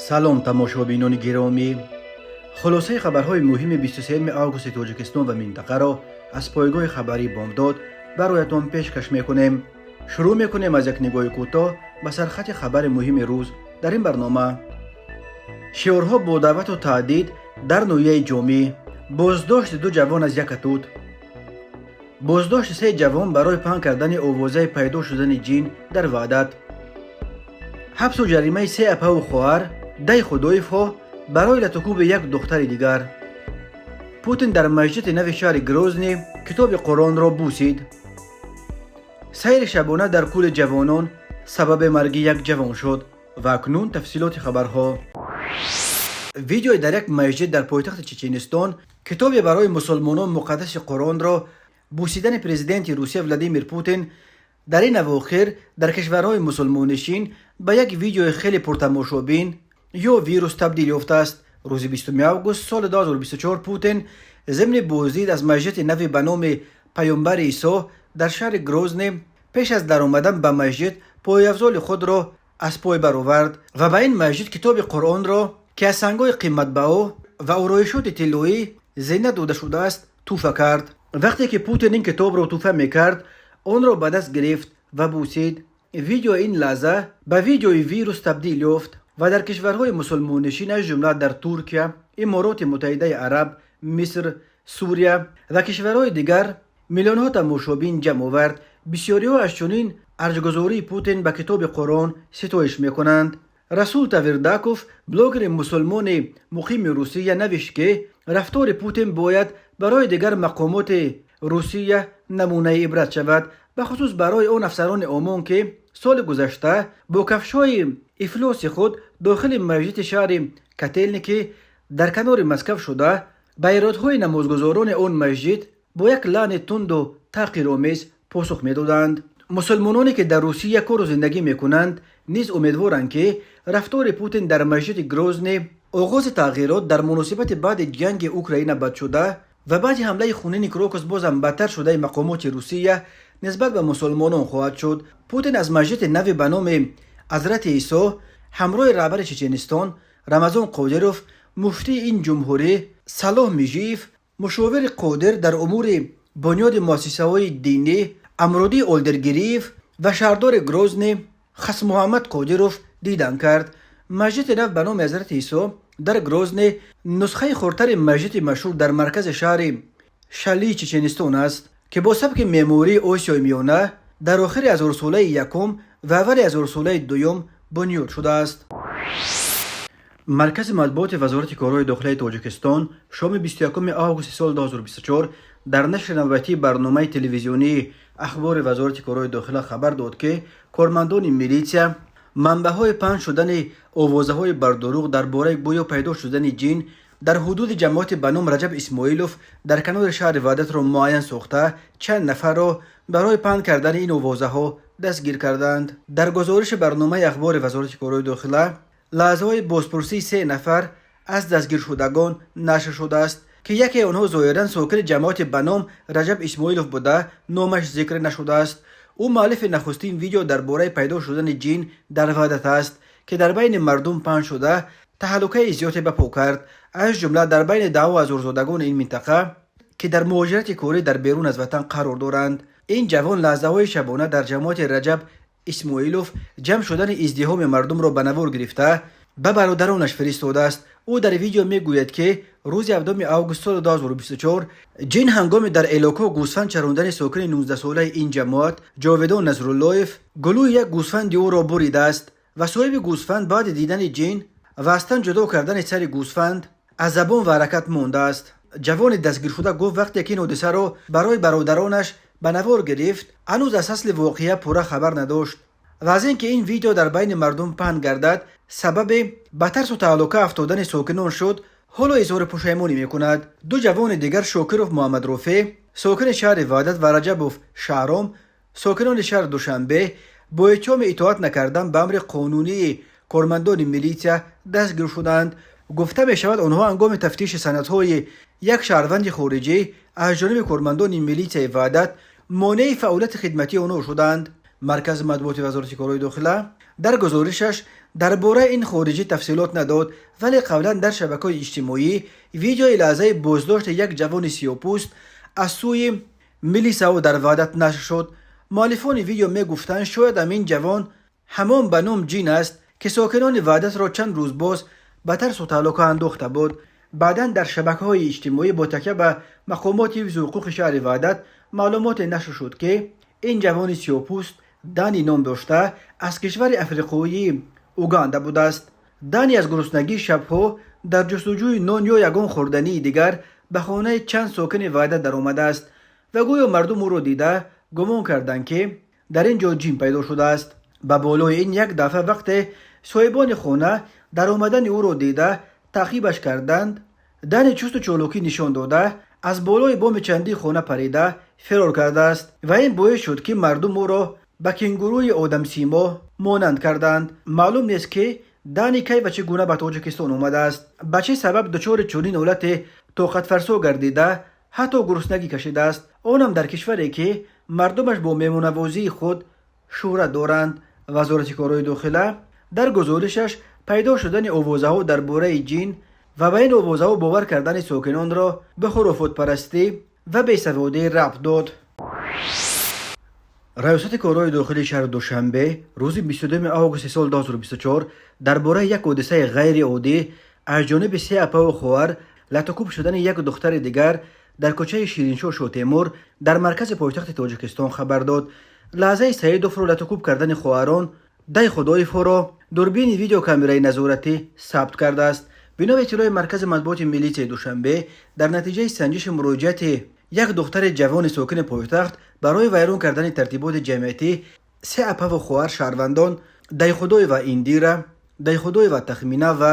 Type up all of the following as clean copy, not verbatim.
Салом, тамошобинони гиромӣ! Хулосаи хабарҳои муҳими 23 августи Тоҷикистон ва минтақаро аз пойгоҳи хабарии «Бомдод» бароятон пешкаш мекунем. Шурӯъ мекунем аз як нигоҳи кӯтоҳ ба сархати хабари муҳими рӯз. Дар ин барнома: шиорҳо бо даъвату таҳдид дар ноҳияи Ҷомӣ, боздошти ду ҷавон аз Якатут, боздошти се ҷавон барои паҳн кардани овозаи пайдо шудани ҷин дар Ваҳдат, ҳабсу ҷаримаи се апаву хоҳар дай Худоевҳо барои латукӯби як духтари дигар, Путин дар масҷиди нави шаҳри Грозни китоби Қуръонро бусид, сайри шабона дар кӯли ҷавонон сабаби марги як ҷавон шуд. Ва акнун тафсилоти хабарҳо. Видеои дар як масҷид дар пойтахти Чеченистон китобе барои мусулмонон муқаддаси Қуръонро бусидани президенти Русия Владимир Путин дар ин авохир дар кишварҳои мусулмоннишин ба як видеои хеле пуртамошобин ё вирус табдил ёфтааст. Рӯзи 20 август соли 2024 Путин зимни боздид аз масҷиди нави ба номи Паёмбари Исо дар шаҳри Грозни пеш аз даромадан ба масҷид пойафзоли худро аз пой баровард ва ба ин масҷид китоби Қуръонро, ки аз сангҳои қиматбаҳо ва ороишоти тиллоӣ зинат дода шудааст, тӯҳфа кард. Вақте ки Путин ин китобро тӯҳфа мекард, онро ба даст гирифт ва бусид. Видеои ин лаҳза ба видеои вирус табдил ёфт ва дар кишварҳои мусулмоннишин, аз ҷумла дар Туркия, Имороти Муттаҳидаи Араб, Миср, Сурия ва кишварҳои дигар миллионҳо тамошобин ҷамъ овард. Бисёриҳо аз чунин арҷгузории Путин ба китоби Қуръон ситоиш мекунанд. Расул Тавердаков, блогери мусулмони муқими Русия, навишт, ки рафтори Путин бояд барои дигар мақомоти Русия намунаи ибрат шавад, бахусус барои он афсарони ОМОН, ки соли гузашта бо кафшҳои ифлоси худ дохили масҷиди шаҳри Котелники дар канори Москав шуда, ба эродҳои намозгузорони он масҷид бо як лаҳни тунду таҳқиромез посух медоданд. Мусулмононе, ки дар Русия кору зиндагӣ мекунанд, низ умедворанд, ки рафтори Путин дар масҷиди Грозни оғози тағйирот дар муносибати баъди ҷанги Украина бадшуда ва баъди ҳамлаи хунини Крокус бозам бадтар шудаи мақомоти Русия нисбат ба мусулмонон хоҳад шуд. Путин аз масҷиди нави ба номи Ҳазрати Исо ҳамроҳи раҳбари Чеченистон Рамазон Қодиров, муфтии ин ҷумҳурӣ Салоҳ Межиев, мушовири Қодир дар умури бунёди муассисаҳои динӣ Амрудӣ Олдиргириев ва шаҳрдори Грозни Хасмуҳаммад Қодиров дидан кард. Масҷиди нав ба номи Ҳазрати Исо дар Грозни нусхаи хурдтари масҷиди машҳур дар маркази шаҳри Шалии Чеченистон аст, ки бо сабки меъмории Осиёи Миёна дар охири ҳазорсолаи якум ва аввали ҳазорсолаи дуюм бунёд шудааст. Маркази матбуоти Вазорати корҳои дохилаи Тоҷикистон шоми 21 августи соли 2024 дар нашри навбатии барномаи телевизионии «Ахбори Вазорати корҳои дохила» хабар дод, ки кормандони милитсия манбаъҳои паҳн шудани овозаҳои бардурӯғ дар бораи гӯё пайдо шудани ҷин дар ҳудуди ҷамоати ба ном Раҷаб Исмоилов дар канори шаҳри Ваҳдатро муайян сохта, чанд нафарро барои паҳн кардани ин овозаҳо дастгир карданд. Дар гузориши барномаи «Ахбори Вазорати корҳои дохила» лаҳзаҳои бозпурсии се нафар аз дастгиршудагон нашр шудааст, ки якеи онҳо зоҳиран сокини ҷамоати ба ном Раҷаб Исмоилов буда, номаш зикр нашудааст. Ӯ муаллифи нахустин видео дар бораи пайдо шудани ҷин дар Ваҳдат аст, ки дар байни мардум паҳн шуда, таҳлукаи зиёде ба по кард, аз ҷумла дар байни даҳҳо ҳазорзодагони ин минтақа, ки дар муҳоҷирати корӣ дар берун аз ватан қарор доранд. Ин ҷавон лаҳзаҳои шабона дар ҷамоати Раҷаб Исмоилов ҷамъ шудани издиҳоми мардумро ба навор гирифта, ба бародаронаш фиристодааст. Ӯ дар видео мегӯяд, ки рӯзи 7 август соли 2024 ҷин ҳангоми дар элокҳо гӯсфанд чарондани сокини 19-солаи ин ҷамоат Ҷовидон Насруллоев гулӯи як гӯсфанди ӯро буридааст ва соҳиби гӯсфанд баъди дидани ҷин ва аз тан ҷудо кардани сари гӯсфанд аз забон ва ҳаракат мондааст. Ҷавони дастгиршуда гуфт, вақте ки ин ҳодисаро барои бародаронаш ба навор гирифт, ҳанӯз аз асли воқеа пурра хабар надошт ва аз ин ки ин видео дар байни мардум паҳн гардад, сабаби ба тарсу таҳлука афтодани сокинон шуд, ҳоло изҳори пушаймонӣ мекунад. Ду ҷавони дигар, Шокиров Муҳаммадрофеъ, сокини шаҳри Ваҳдат, ва Раҷабов Шаҳром, сокинони шаҳри Душанбе, бо иттиҳоми итоат накардан ба амри қонунии кормандони милитсия дастгир шуданд. Гуфта мешавад, онҳо ҳангоми тафтиши санадҳои як шаҳрванди хориҷӣ аз ҷониби кормандони милитсияи Ваҳдат монеи фаъолияти хидматии онҳо шуданд. Маркази матбуоти Вазорати корҳои дохила дар гузоришаш Дар бораи ин хориҷӣ тафсилот надод, вале қаблан дар шабакаҳои иҷтимоӣ видеои лаҳзаи боздошти як ҷавони сиёҳпӯст аз сӯи милисаҳо дар Ваҳдат нашр шуд. Муаллифони видео мегуфтанд, шояд ҳамин ҷавон ҳамон ба ном Ҷин аст, ки сокинони Ваҳдатро чанд рӯз боз ба тарсу таҳлука андохта буд. Баъдан дар шабакаҳои иҷтимоӣ бо такя ба мақомоти ҳифзи ҳуқуқи шаҳри Ваҳдат маълумоте нашр шуд, ки ин ҷавони сиёҳпӯст Дани ном дошта, аз кишвари африқоии Уганда будааст. Дани аз гуруснагии шабҳо дар ҷустуҷӯи нон ё ягон хӯрдании дигар ба хонаи чанд сокини Ваҳдат даромадааст ва гӯё мардум ӯро дида гумон карданд, ки дар ин ҷо ҷин пайдо шудааст. Ба болои ин, як дафъа вақте соҳибони хона даромадани ӯро дида таъқибаш карданд, Дани чусту чолокӣ нишон дода, аз болои боми чандин хона парида фирор кардааст ва ин боис шуд, ки мардум ӯро ба кенгуруи одамсимо монанд карданд. Маълум нест, ки Дани кай ва чӣ гуна ба Тоҷикистон омадааст, ба чӣ сабаб дучори чунин ҳолате тоқатфарсо гардида, ҳатто гуруснагӣ кашидааст, онам дар кишваре, ки мардумаш бо меҳмоннавозии худ шӯҳрат доранд. Вазорати корҳои дохила дар гузоришаш пайдо шудани овозаҳо дар бораи ҷин ва ба ин овозаҳо бовар кардани сокинонро ба хурофотпарастӣ ва бесаводӣ рабт дод. Раёсати корҳои дохилии шаҳри Душанбе рӯзи 22 августи соли 2024 дар бораи як ҳодисаи ғайриоддӣ аз ҷониби се апаву хоҳар латукӯб шудани як духтари дигар дар кӯчаи Шириншоҳ Шотемур дар маркази пойтахти Тоҷикистон хабар дод. Лаҳзаи Саидовро латукӯб кардани хоҳарон Дай Худоевҳоро дурбини видеокамераи назоратӣ сабт кардааст. Бино ба иттилои маркази матбуоти милитсияи Душанбе, дар натиҷаи санҷиши муроҷиати як духтари ҷавони сокини пойтахт барои вайрон кардани тартиботи ҷамъиятӣ, се апаву хоҳар, шаҳрвандон Дайхудоева Индира, Дайхудоева Тахмина ва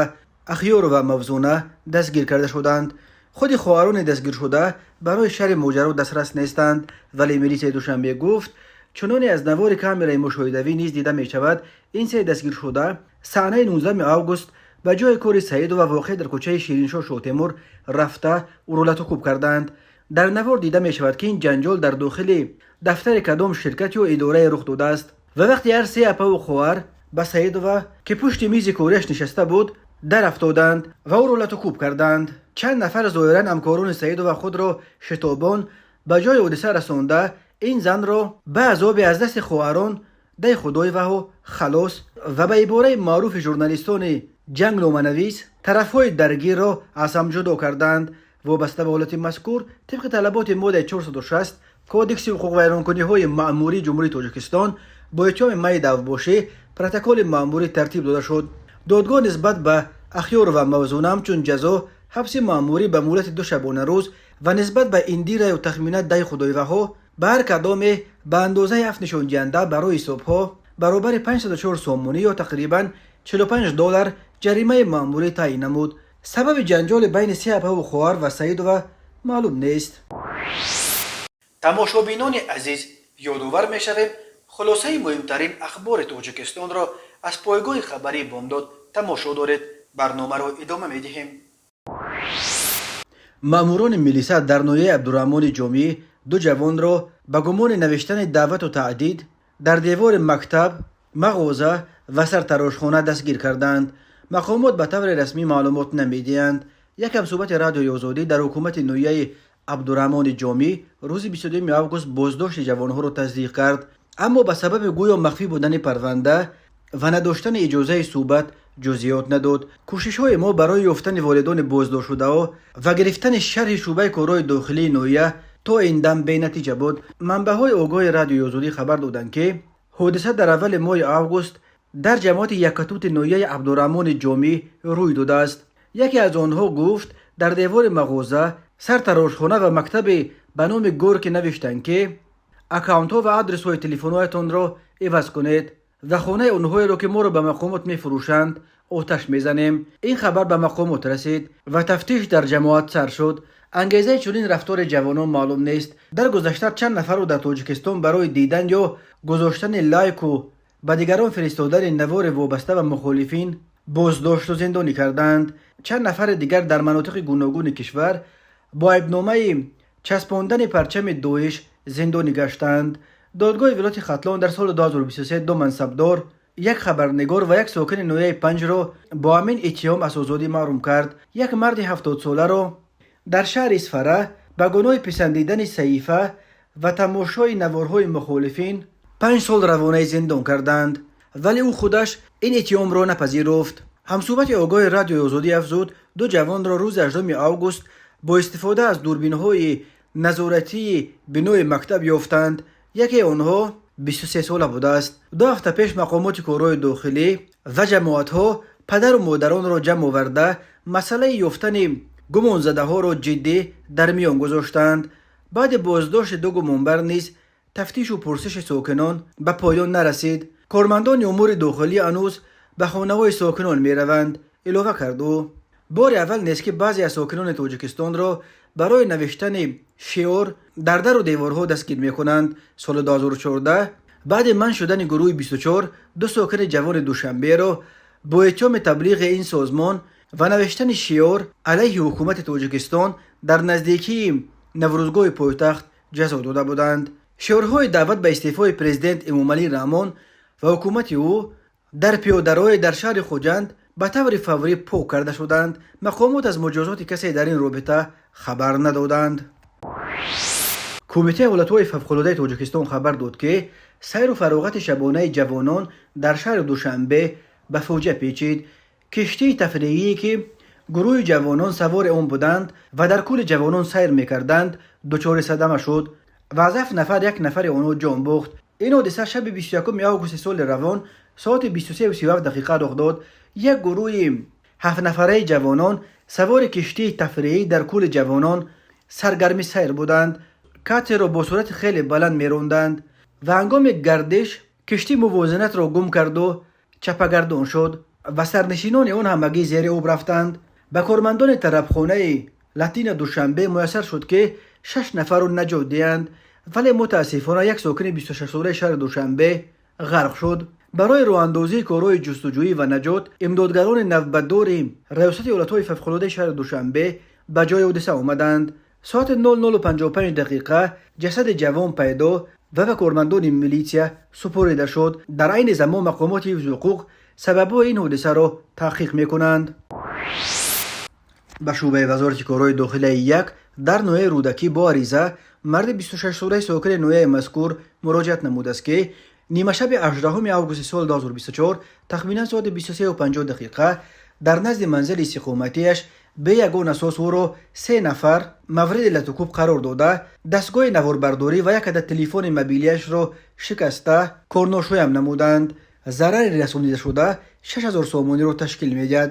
Ахёрова Мавзуна дастгир карда шуданд. Худи хоҳарони дастгиршуда барои шарҳи моҷаро дастрас нестанд, вале милитсияи Душанбе гуфт, чуноне аз навори камераи мушоҳидавӣ низ дида мешавад, ин се дастгиршуда саҳнаи 19 август ба ҷои кори Саидова, воқеъ дар кӯчаи Шириншоҳ Шотемур, рафта, ӯро латукӯб карданд. Дар навор дида мешавад, ки ин ҷанҷол дар дохили дафтари кадом ширкат ё идорае рух додааст ва вақте ҳар се апаву хоҳар ба Саидова, ки пушти мизи кориаш нишаста буд, дарафтоданд ва ӯро латукӯб карданд. Чанд нафар, зоҳиран ҳамкорони Саидова, худро шитобон ба ҷои ҳодиса расонда, ин занро ба азобе аз дасти хоҳарон Дай Худоеваҳо халос ва, ба ибораи маъруфи журналистони ҷангноманавис, тарафҳои даргирро аз ҳам ҷудо карданд. Вобаста ба ҳолати мазкур, тибқи талаботи моддаи 460 Кодекси ҳуқуқвайронкуниҳои маъмурии Ҷумҳурии Тоҷикистон бо иттиҳоми майдаавбошӣ протоколи маъмурӣ тартиб дода шуд. Додгоҳ нисбат ба Ахёрова Мавзуна ҳамчун ҷазо ҳабси маъмурӣ ба муҳлати 2 шабонарӯз ва нисбат ба Индираю Тахмина Дай Худоеваҳо ба ҳар кадоме ба андозаи ҳафт нишондиҳанда барои ҳисобҳо баробари 504 сомонӣ ё тақрибан 45 доллар ҷаримаи маъмурӣ таъйин намуд. Сабаби ҷанҷоли байни се апаву хоҳар ва Саидова маълум нест. Тамошобинони азиз, ёдовар мешавем, хулосаи муҳимтарин ахбори Тоҷикистонро аз пойгоҳи хабарии Бомдод тамошо доред. Барномаро идома медиҳем. Маъмурони милиса дар ноҳияи Абдураҳмони Ҷомӣ ду ҷавонро ба гумони навиштани даъвату таҳдид дар девори мактаб, мағоза ва сартарошхона дастгир карданд. Мақомот ба таври расмӣ маълумот намедиҳанд. Як ҳамсӯҳбати Радиои Озодӣ дар ҳукумати ноҳияи Абдураҳмони Ҷомӣ рӯзи 22 август боздошти ҷавонҳоро тасдиқ кард, аммо ба сабаби гӯё махфӣ будани парванда ва надоштани иҷозаи суҳбат ҷузъиёт надод. Кӯшишҳои мо барои ёфтани волидони боздоштшудаҳо ва гирифтани шарҳи шӯъбаи корҳои дохилии ноҳия то ин дам бенатиҷа буд. Манбаъҳои огоҳи Радиои Озодӣ хабар доданд, ки ҳодиса дар аввали моҳи август дар ҷамоати Яккатути ноҳияи Абдураҳмони Ҷомӣ рӯй додааст. Яке аз онҳо гуфт, дар девори мағоза, сартарошхона ва мактаби ба номи Горький навиштанд, ки аккаунтҳо ва адресҳои телефонҳоятонро иваз кунед ва хонаи онҳоеро, ки моро ба мақомот мефурӯшанд, оташ мезанем. Ин хабар ба мақомот расид ва тафтиш дар ҷамоат сар шуд. Ангезаи чунин рафтори ҷавонон маълум нест. Дар гузашта чанд нафарро дар Тоҷикистон барои дидан ё гузоштани лайку ба дигарон фиристодани навори вобаста ба мухолифин боздошту зиндонӣ карданд. Чанд нафари дигар дар манотиқи гуногуни кишвар бо айбномаи часпондани парчами Доиш зиндонӣ гаштанд. Додгоҳи вилояти Хатлон дар соли 2023 ду мансабдор Як хабарнигор ва як сокини ноҳияи Панҷро бо ҳамин иттиҳом аз озодӣ маҳрум кард. Як марди 70-соларо дар шаҳри Исфара ба гуноҳи писандидани саҳифа ва тамошои наворҳои мухолифин 5 сол равонаи зиндон карданд, вале ӯ худаш ин иттиҳомро напазируфт. Ҳамсӯҳбати огоҳи Радиои Озодӣ афзуд, ду ҷавонро рӯзи 8 август бо истифода аз дурбинҳои назоратии бинои мактаб ёфтанд. Яке онҳо 23-сола будааст. 2 ҳафта пеш мақомоти корҳои дохилӣ ва ҷамоатҳо падару модаронро ҷамъ оварда, масъалаи ёфтани гумонзадаҳоро ҷиддӣ дар миён гузоштанд. Баъди боздошти ду гумонбар низ тафтишу пурсиши сокинон ба поён нарасид. Кормандони умури дохилӣ ҳанӯз ба хонаҳои сокинон мераванд, илова кард ӯ. Бори аввал нест, ки баъзе аз сокинони Тоҷикистонро барои навиштани шиор дар дару деворҳо дастгир мекунанд. Соли 2014 баъди манъ шудани гурӯҳи 24 ду сокини ҷавони Душанберо бо иттиҳоми таблиғи ин созмон ва навиштани шиор алайҳи ҳукумати Тоҷикистон дар наздикии Наврӯзгоҳи пойтахт ҷазо дода буданд. Шиорҳои даъват ба истеъфои президент Эмомалӣ Раҳмон ва ҳукумати ӯ дар пиёдароҳе дар шаҳри Хуҷанд ба таври фаврӣ пок карда шуданд. Мақомот аз муҷозоти касе дар ин робита хабар надоданд. Кумитаи ҳолатҳои фавқулодаи Тоҷикистон хабар дод, ки сайру фароғати шабонаи ҷавонон дар шаҳри Душанбе ба фоҷиа печид. Киштии тафриҳие, ки гурӯҳи ҷавонон савори он буданд ва дар кӯли Ҷавонон сайр мекарданд, дучори садама шуд ва аз ҳафт нафар як нафари онҳо ҷон бохт. Ин ҳодиса шаби 21 августи соли равон соати 23:37 дақиқа рух дод. Як гурӯҳи ҳафтнафараи ҷавонон савори киштии тафриҳӣ дар кӯли Ҷавонон саргарми сайр буданд. Катерро бо суръати хеле баланд меронданд ва ҳангоми гардиш киштӣ мувозинатро гум карду чапагардон шуд ва сарнишинони он ҳамагӣ зери об рафтанд. Ба кормандони тарабхонаи Латина Душанбе муяссар шуд, ки шаш нафарро наҷот диҳанд, вале мутаассифона як сокини 26-солаи шаҳри Душанбе ғарқ шуд. Барои роҳандозии корҳои ҷустуҷӯӣ ва наҷот имдодгарони навбатдори Раёсати ҳолатҳои фавқулодаи шаҳри Душанбе ба ҷои ҳодиса омаданд. Соати 00:55 дақиқа ҷасади ҷавон пайдо ва ба кормандони милитсия супорида шуд. Дар айни замон мақомоти ҳифзи ҳуқуқ сабабҳои ин ҳодисаро таҳқиқ мекунанд. Ба шӯъбаи Вазорати корҳои дохилияи як дар ноҳияи Рӯдакӣ бо ариза марди 26-солаи сокини ноҳияи мазкур муроҷиат намудааст, ки нимашаби 18 августи соли 2024 тахминан соати 23:50 дақиқа дар назди манзили истиқоматиаш бе ягон асос ӯро се нафар мавриди латукӯб қарор дода, дастгоҳи наворбардорӣ ва як адад телефони мобилиашро шикаста корношоям намуданд. Зарари расонидашуда 6000 сомониро ташкил медиҳад.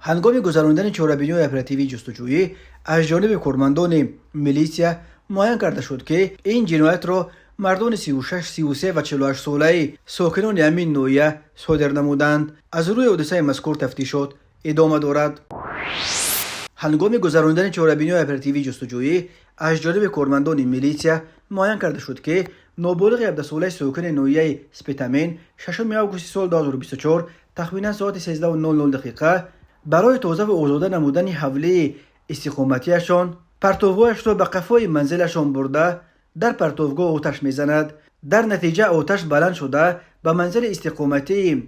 Ҳангоми гузаронидани чорабиниҳои оперативии ҷустуҷӯӣ аз ҷониби кормандони милитсия муайян карда шуд, ки ин ҷиноятро мардони 36, 33 ва 48-солаи сокинони ҳамин ноҳия содир намуданд. Аз рӯи ҳодисаи мазкур тафтишот идома дорад. Ҳангоми гузаронидани чорабиниҳои оперативии ҷустуҷӯӣ аз ҷониби кормандони милитсия муайян карда шуд, ки ноболиғи 17-солаи сокини ноҳияи Спитамен 6 августи соли 2024 тахминан соати 13:00 дақиқа барои тоза ва озода намудани ҳавлии истиқоматиашон партовҳояшро ба қафои манзилашон бурда, дар партовгоҳ оташ мезанад. Дар натиҷа оташ баланд шуда, ба манзили истиқоматии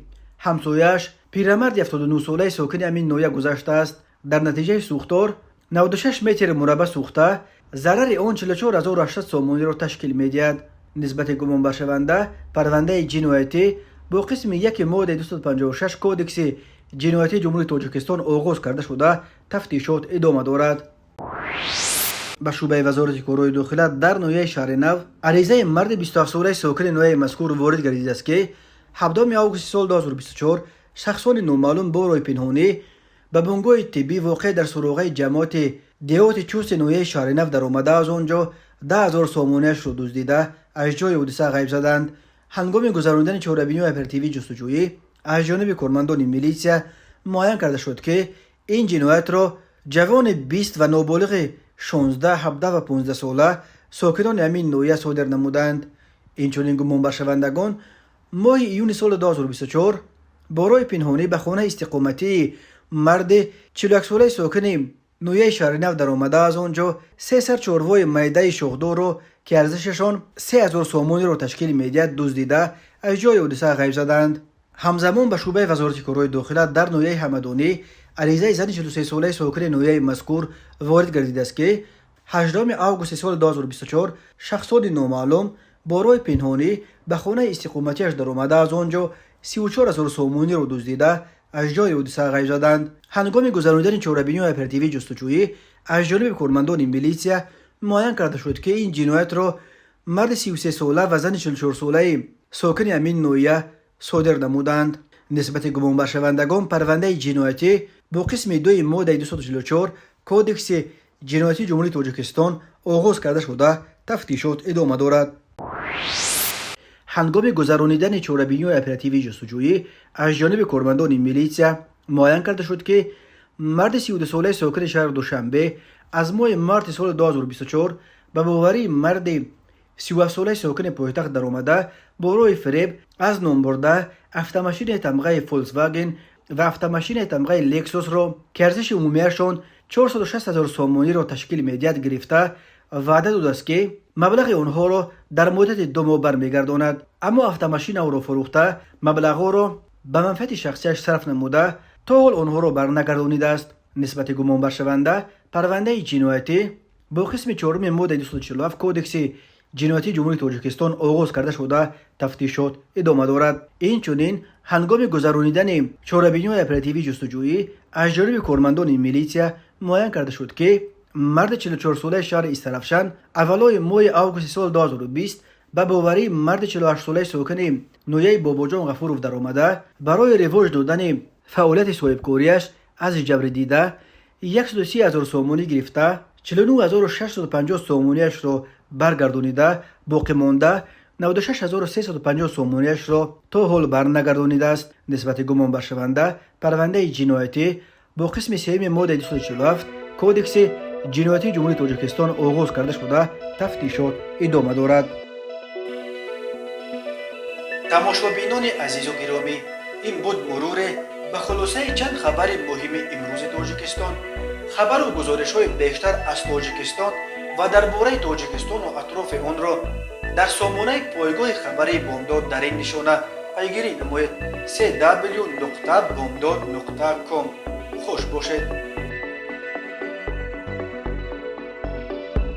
ҳамсояаш, пирамарди 79-солаи сокини ҳамин ноҳия гузаштааст. Дар натиҷаи сӯхтор 96 метри мураббаъ сӯхта, зарари он 44 800 сомониро ташкил медиҳад. Нисбати гумонбаршаванда парвандаи ҷиноятӣ бо қисми яки моддаи 256 Кодекси ҷиноятии Ҷумҳурии Тоҷикистон оғоз карда шуда, тафтишот идома дорад. Ба шӯъбаи Вазорати корҳои дохила дар ноҳияи Шаҳринав аризаи марди 27-солаи сокини ноҳияи мазкур ворид гардидааст, ки 17 августи соли 2024 шахсони номаълум бо роҳи пинҳонӣ ба бунгоҳи тиббӣ, воқеъ дар суроғаи ҷамоати деҳоти Чусти ноҳияи Шаҳринав даромада, аз он ҷо 10 000 сомониашро дуздида, аз ҷои ҳодиса ғайб заданд. Ҳангоми гузаронидани чорабиниҳои оперативии ҷустуҷӯӣ аз ҷониби кормандони милитсия муайян карда шуд, ки ин ҷиноятро ҷавони 20 ва ноболиғи 16, 17 ва 15 сола сокинони ҳамин ноҳия содир намуданд. Инчунин гумонбаршавандагон моҳи июни соли 2024 бо роҳи пинҳонӣ ба хонаи истиқоматии марди 41-солаи сокини ноҳияи Шаҳринав даромада, аз он ҷо се сар чорвои майдаи шохдорро, ки арзишашон 3000 сомониро ташкил медиҳад, дуздида, аз ҷои ҳодиса ғайб заданд. Ҳамзамон ба шӯъбаи Вазорати корҳои дохила дар ноҳияи Ҳамадонӣ аризаи зани 43-солаи сокини ноҳияи мазкур ворид гардидааст, ки 18 августи соли 2024 шахсони номаълум бо роҳи пинҳонӣ ба хонаи истиқоматиаш даромада, аз он ҷо 34 ҳазор сомониро дуздида, аз ҷои ҳодиса ғайб заданд. Ҳангоми гузаронидани чорабиниҳои оперативии ҷустуҷӯӣ аз ҷониби кормандони милитсия муайян карда шуд, ки ин ҷиноятро марди 33-сола ва зани 44-солаи сокини ҳамин ноҳия содир намуданд. Нисбати гумонбаршавандагон парвандаи ҷиноятӣ бо қисми дуи моддаи 244 Кодекси ҷиноятии Ҷумҳурии Тоҷикистон оғоз карда шуда, тафтишот идома дорад. Ҳангоми гузаронидани чорабиниҳои оперативии ҷустуҷӯӣ аз ҷониби кормандони милитсия муайян карда шуд, ки марди 32-солаи сокини шаҳри Душанбе аз моҳи марти соли 2024 ба боварии марди 37-солаи сокини пойтахт даромада, бо роҳи фиреб аз номбурда автомашинаи тамғаи Фольксваген ва автомашинаи тамғаи Лексусро, ки арзиши умумиашон 460 ҳазор сомониро ташкил медиҳад, гирифта, ваъда додааст, ки маблағи онҳоро дар муддати 2 моҳ бармегардонад. Аммо автомашинаро фурӯхта, маблағҳоро ба манфиати шахсияш сарф намуда, то ҳол онҳоро барнагардонидааст. Нисбати гумонбаршаванда парвандаи ҷиноятӣ бо қисми чоруми моддаи 247 Кодекси ҷиноятии Ҷумҳурии Тоҷикистон оғоз карда шуда, тафтишот идома дорад. Инчунин ҳангоми гузаронидани чорабиниҳои оперативии ҷустуҷӯӣ аз ҷониби кормандони милитсия муайян карда шуд, ки марди 44-солаи шаҳри Истаравшан аввалои моҳи августи соли 2020 ба боварии марди 48-солаи сокини ноҳияи Бобоҷон Ғафуров даромада, барои ривоҷ додани фаъолияти соҳибкориаш аз ҷабрдида 130 ҳазор сомонӣ гирифта, 49 650 сомониашро баргардонида, боқимонда 96 350 сомониашро то ҳол барнагардонидааст. Нисбати гумонбаршаванда парвандаи ҷиноятӣ бо қисми сеюми моддаи 247 Кодекси ҷиноятии Ҷумҳурии Тоҷикистон оғоз карда шуда, тафтишот идома дорад. Тамошобинони азизу гиромӣ, ин буд муруре ба хулосаи чанд хабари муҳими имрӯзи Тоҷикистон. Хабару гузоришҳои бештар аз Тоҷикистон ва дар бораи Тоҷикистону атрофи онро дар сомонаи пойгоҳи хабарии Бомдод дар ин нишона пайгирӣ намоед: cw.bomdod.com. Хуш бошед.